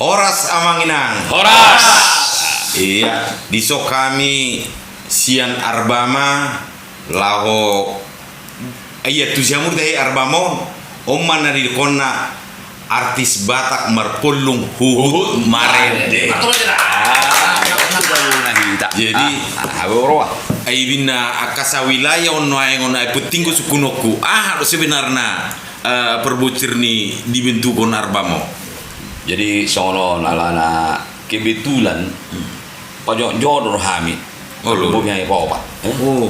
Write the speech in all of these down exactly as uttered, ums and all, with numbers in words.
Horas amang inang. Horas. Iya, dison hami sian Arbama laho, iya, tu sian murda he Arbama on, on ma na didokhonna artis Batak marpollung huhut marende. Jadi, ah, ah, ah, ah, ibinna angka sawilaya on nuaeng on, ai penting do sungkunonku. Aha do sebenarna eh, parbocor ni dibentukhon Arbama on. Jadi songon on alana kebetulan, hmm, pajojor do hami. Oh, lo. Bobi hami paopat, eh? Oh.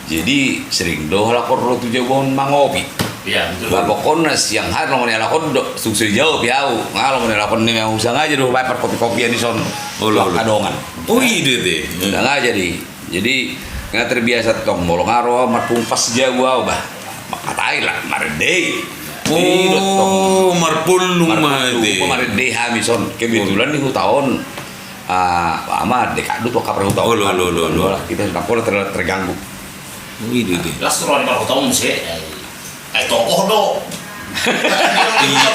Jadi sering do halak on ro tu jabu on mangopi. Iya, betul. Bah, pokokna siang hari lo mani halak on do, sungsi jabu pi au. Nga lo mani halak on ni, memang sengaja do baen parkopi-kopian dison. Oh, lo, lo. Adongan. Oh, iya, deh. Sengaja di Jadi nga terbiasa tong, molo nga ro au marpungu pas jabu au, bah, mangkatai lah marende i. Oh, marpollung ma ate. Marpollung, marende hami son. Kebetulan di huta on, ah, ama dekat do tu angka parhuta on. Oh, lo, lo, lo, lo. Hita ndang pola ter-, terganggu. Oh, iya, iya. Las roha ni parhuta on muse. Ai tokoh do. Iya.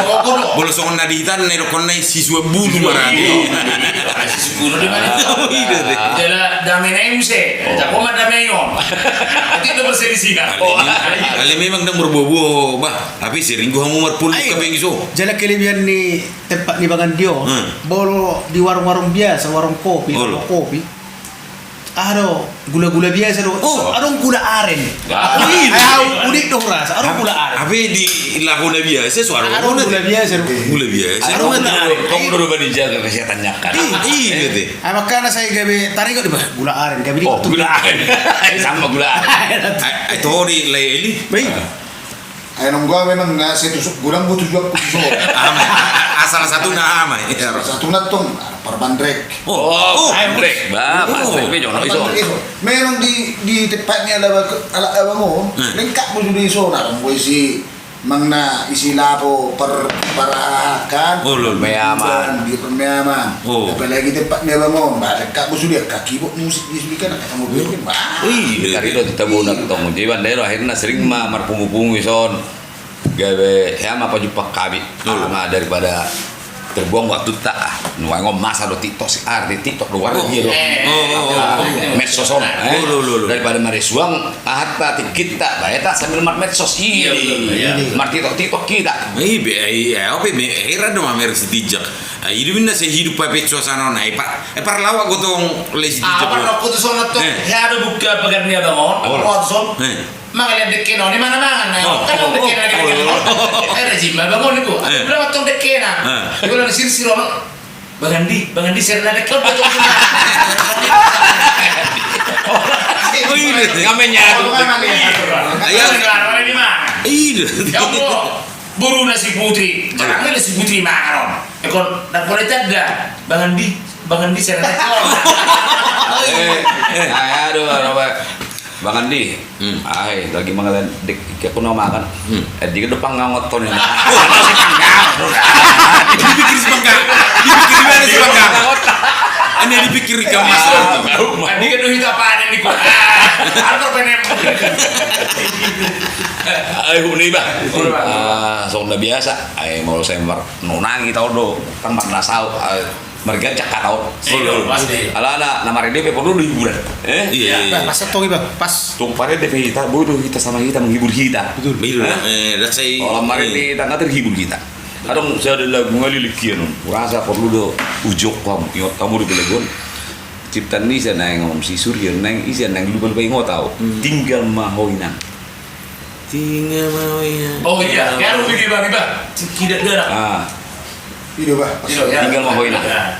Tokoh do. Molo songon na di hita na didokhonna i sisua bulu marate. Iya. Sisua bulu di mana? Oh, iya, deh. Jala damena i muse. Oh. Jago ma damena i on. Nanti do perselisihan. Ale memang, ale memang ndang marboaboa, bah. Tapi sering do hamu marpollung, ai, hepeng i so. Jala kelebihan ni tempat ni Bangandi on. Hmm. Molo di warung-warung biasa, warung kopi, oh, lo, toko kopi. Aha do, gula-gula biasa do. Oh. Adong gula aren. Bah. Au, au, unik do hurasa. Adong gula aren. Hape di laho na biasa so adong. Adong gula biasa do. Gula biasa. Adong gula aren. Komo do bani jaga kesehatanna kan. Iya, iya, iya. Ai makana sai gabe taringot, bah, gula aren, gabe di. Oh, gula aren. Ai sama gula aren. Ai, ai, tori leli. Baik. Ai nunggu au memang na sai tusuk godang, butuh juga kuso. Aha ma i? Asal satu na, aha ma i? Iya. Satu na tong, parbandrek. Oh, oh, bandrek. Bah, oh, bandrek pe jolo ison. Parbandrek ison. Memang di, di tempat ni ala, ala abang on, hmm, lengkap do sude ison, adong do isi, manang na isi lapo par, par aha kan. Oh, lo, lo. Permeaman. Di permeaman. Oh. Apalagi tempat ni abang on, bah, lengkap do sude, angka keyboard musik di sude kan, angka tanggo, oh, band, bah. Ih, kari do di Tabona tong. Jadi bandai do akhirna sering ma marpungu-pungu ison. Gabe hea ma pajumpang hami. Betul. Alana daripada terbuang waktunta, ah, nuaeng on masa do TikTok si, ah, di TikTok do warna dia do. Oh, oh, oh, oh. Medsos on, eh. Betul, betul, betul. Daripada maresuang, ah, ta tingkinta, bae ta sambil marmedsos. Iya, betul, iya. Mar-TikTok, TikTok hita. Iya, iya, oke, heran do mamereng si Tijak. Ah, hidup inna sehidup pape suasana on, eh, par-, eh, parlawak gotong le si Tijak. Ah, parroku tu son tong, eh, hea do buka pagar ni abang on, oh, parroku tu son. Eh. Mangaliat dekkena on, i mana mangan na. Oh, kan on dekkena, oh, dekkena. Oh. Eh, rajin ma abang on, ningku. Eh. Ula mattong dekkena. Eh. Ula na sirsir on. Bangandi, Bangandi, sernana dekkena on. Oh, iya. Nga menyatu. Iya. Iya. Ya Allah. Boru na si Putri. Jangan na si Putri mangan on. Ekon, na boleh tanda. Bangandi, Bangandi, sernana dekkena on. Eh, eh, aduh, aduh, Pak. Bangandi, hmm, ai, lagi mangan dek, kayak aku nama kan. Hmm. Eh, dia depan ngawat ton ini. Wah, langsung ngawat. Dipikir si Bangga. Dipikir si Bangga. Ini dipikir ikan mas. Ah, dia kan duit apaan ini, kok? Apa penem? Ai, huni, Bang. Ah, songon na biasa. Ai, mau sembar. Nunangi tau do. Kan marnasau. Ai, Margajak hata on. Iya, pasti. Alana na marende pe porlu do hiburan. Eh? Iya, iya, iya. Pas tong i, Bang, pas. Tong parende pe hita, boi do hita sama hita menghibur hita. Betul. Betul. Eh? Eh, that's why. Olo marende hita, nga terhibur hita. Adong sada lagu nga lilik hian on. Hurasa porlu do ujok hamu, ingot hamu do lagu on. Ciptaan ni ise naeng, om si Suryo naeng, ise naeng, lupa-lupa ingot au. Hmm. Tinggal ma ho inang. Tinggal ma ho inang. Oh iya, ya lu bigi bang, bang. Tidak ada. Ah. Ido, bah. Ido, ya. Tinggal ma ho inang. Ya.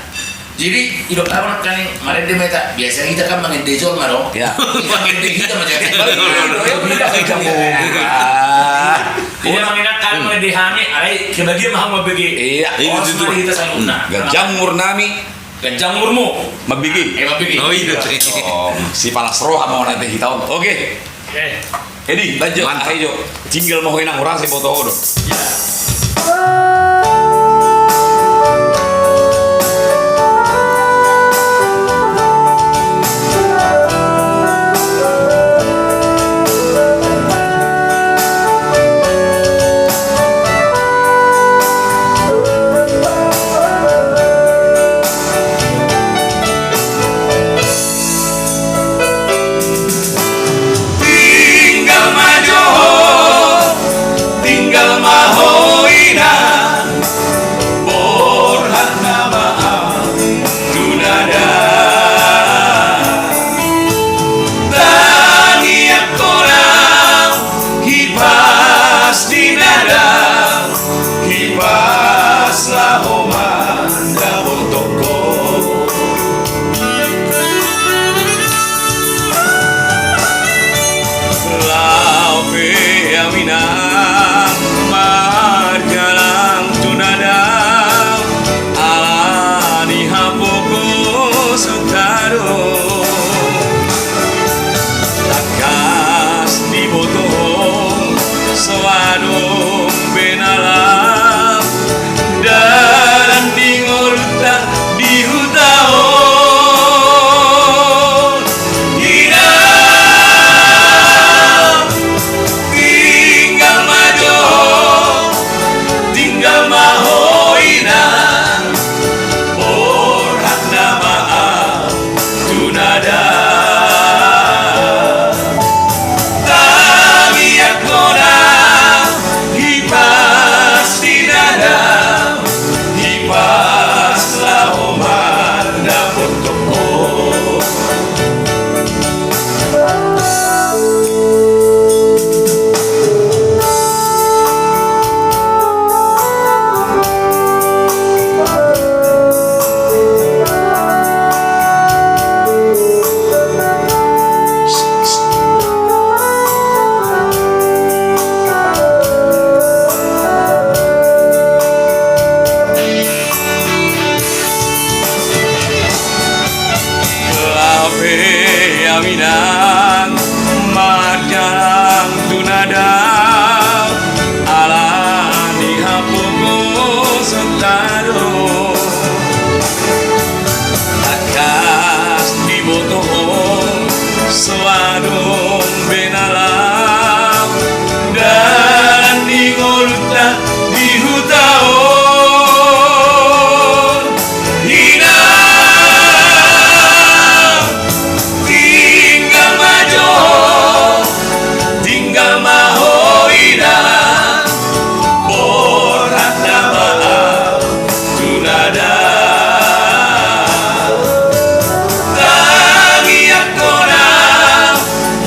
Jadi, ido, apa nak kani, marende ma hita, biasa hita kan marende jolma do. Ya. Hita marende hita ma jadi. Iya, marende hami, alai kebagian ma hamu mambege. Iya. Iya, betul. Hita saluhutna. Ganjang umur nami. Ganjang umurmu. Mambege. Eh, mambege. Oh, iya. Oh, si palas roha ma nanti hita on. Oke. Eh. Edi, lanjut. Mantap. Ayo, tinggal ma ho inang, hurasa boto ho do. Inang marjalang tu na dao, ala ni hapogoson ta do. Tangkas diboto ho, so adong be na laho dalan ni ngolunta di huta on. Inang, tinggal ma jo, tinggal ma ho, inang, borhat na baal tu na dao. Tangiangkon,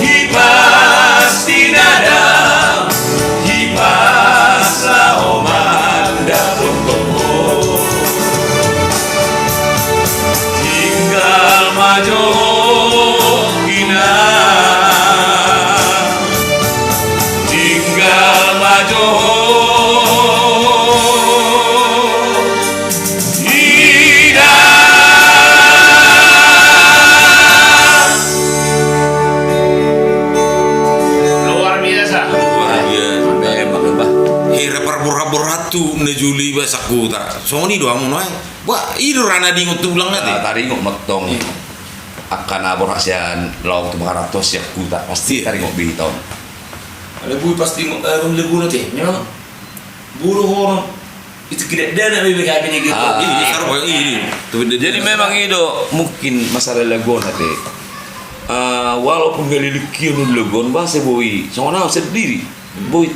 hipas di na dao, hipas laho mandapothon ho. Tinggal ma jo, inang, tinggal ma jo, inang. Luar biasa. Wah, iya, memang, bah. Hira parborhat-borhat tu na jolo i, bah, sakuta. Songon i do hamu nuaeng. Wah, i do ra na diingot tulang ate. Ah, taringot ma tong i. Angka na borhat sian laho tu mangaranto sian huta, pasti taringot be hita on. Alai boi pasti, eh, ro laguna ate. Memang boi do ho. Itu kira dana be be kami ni gitu. Ah, iya, iya. Jadi memang i do mungkin masalah lagu on ate. Eh, walaupun gale lingkion lagu on, bah, sai boi songon au sendiri. Boi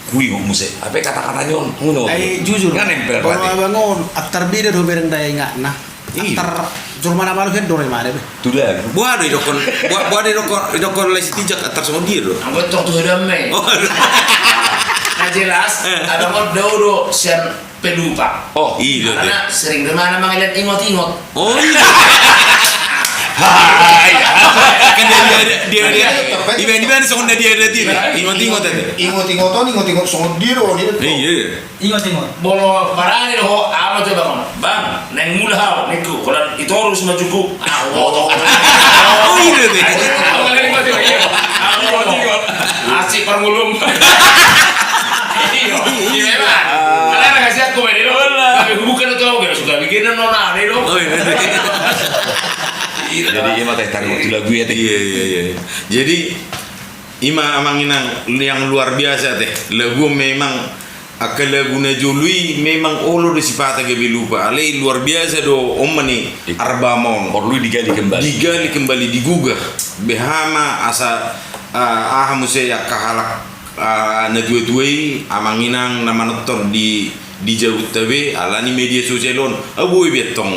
huingot muse. Apa kata-katanya on? Ai jujur. Kan nempel. Kalau abang on, antar beda do bereng daya ingatna. Iya. Antar jolma na malo hendor i ma be. Tulang. Boha do idokkon, boha, boha do idokkon, idokkon Lae Sitinjak antar songon dia do. Anggo tong tu hudam me. Oh. Na jelas, eh, abang on dao do sian pelupa. Oh, iya. Karena sering do ma na mangaliat ingot-ingot. Oh, iya. Hai. Kan dia, dia, dia, dia, dia. Iba, iba songon dia, dia, dia. Ingot-ingot ate. Ingot-ingot on, ingot-ingot songon dia do. Iya. Ingot, ingot. Molo barani do ho, aha ma jo bang on? Bang, naeng mulak au, ningku. Holan i torus ma jukku. Ah, oto. Oh, iya, deh. Au holan ingot, ingot, iya. Au ingot, ingot. Asik parngoluan. Iya, iya, Bang. Ah. Ala na kasih aku main, iya. Tapi hubukan tu au, gak suka bikin nona, deh, dong. Oh, iya, deh. Iya. Jadi, iya, mata taringot tu lagu i ate. Iya, iya, iya. Jadi, i ma amang inang yang luar biasa ate. Lagu memang Angka lagu na jolo i memang olo do sipata gabe lupa, alai luar biasa do on ma ni Arbama on. Porlu digali kembali. Digali kembali, digugah. Beha ma asa, ah, aha muse angka halak, ah, na tua-tua i, amang inang na manonton di, di jabunta be, ala ni media sosial on. Ah, boi be antong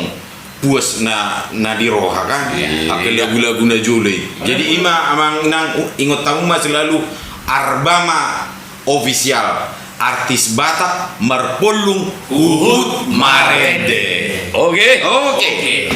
puas na, na di roha kan. Iya. Angka lagu-lagu na jolo i. Jadi i ma amang inang, ingot hamu ma selalu Arbama Official, artis Batak marpolung huhut marende. Oke. Oke.